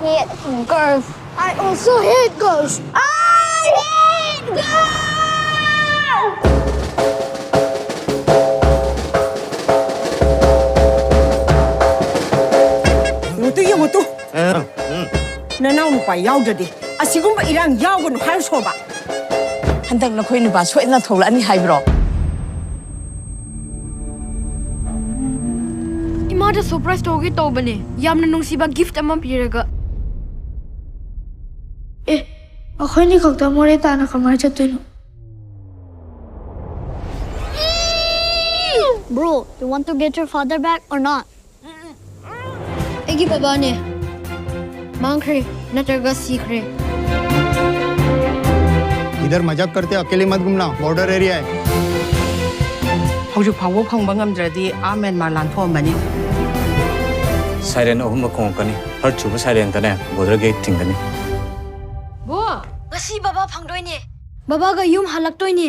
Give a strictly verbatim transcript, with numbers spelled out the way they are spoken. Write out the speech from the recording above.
Hate girls. I also hate girls. I hate girls! ꯌꯦꯡꯉꯨ two, ꯌꯦꯡꯉꯨ two. ꯅꯅꯥꯎ ꯅꯨꯄꯥ ꯌꯥꯎꯗ꯭ꯔꯗꯤ ꯑꯁꯤꯒꯨꯝꯕ ꯏꯔꯥꯡ ꯌꯥꯎꯒꯅꯨ ꯍꯥꯏꯔꯨ ꯁꯣꯕ꯫ ꯍꯟꯗꯛ ꯅꯈꯣꯏ ꯅꯨꯄꯥ ꯁꯣꯏꯗꯅ ꯊꯣꯛꯂꯛꯑꯅꯤ ꯍꯥꯏꯕ꯭ꯔꯣ? ꯏꯃꯥꯗ ꯁꯔꯄ꯭ꯔꯥꯏꯁ ꯇꯧꯒꯦ ꯇꯧꯕꯅꯦ, ꯌꯥꯝꯅ ꯅꯨꯡꯁꯤꯕ ꯒꯤꯐꯠ ꯑꯃ ꯄꯤꯔꯒ꯫ ꯑꯦ, ꯑꯩꯈꯣꯏꯅꯤ ꯈꯛꯇ ꯃꯣꯔꯦ ꯇꯥꯅ ꯀꯃꯥꯏꯅ ꯆꯠꯇꯣꯏꯅꯣ? Bro, you want to get your father back or not? ꯑꯩꯒꯤ ꯕꯕꯥꯅꯦ꯫ ꯃꯥꯡꯈ꯭ꯔꯦ ꯅꯠꯇ꯭ꯔꯒ ꯁꯤꯈ꯭ꯔꯦ꯫ इधर मजाक करते, अकेले मत घूमना, बॉर्डर एरिया है। ꯍꯧꯖꯤꯛ ꯐꯥꯎꯕ ꯐꯪꯕ ꯉꯝꯗ꯭ꯔꯗꯤ ꯑꯥ ꯃ꯭ꯌꯥꯟꯃꯥꯔ ꯂꯥꯟꯊꯣꯛꯑꯝꯃꯅꯤ꯫ ꯁꯥꯏꯔꯦꯟ ꯑꯍꯨꯝꯂꯛ ꯈꯣꯡꯉꯛꯀꯅꯤ꯫ ꯊꯥꯔꯠ ꯁꯨꯕ ꯁꯥꯏꯔꯦꯟꯗꯅꯦ ꯕꯣꯔꯗꯔ ꯒꯦꯠ ꯊꯤꯡꯒꯅꯤ꯫ ꯕꯣ! ꯉꯁꯤ ꯕꯕꯥ ꯐꯪꯗꯣꯏꯅꯦ꯫ ꯕꯕꯥꯒ ꯌꯨꯝ ꯍꯜꯂꯛꯇꯣꯏꯅꯦ꯫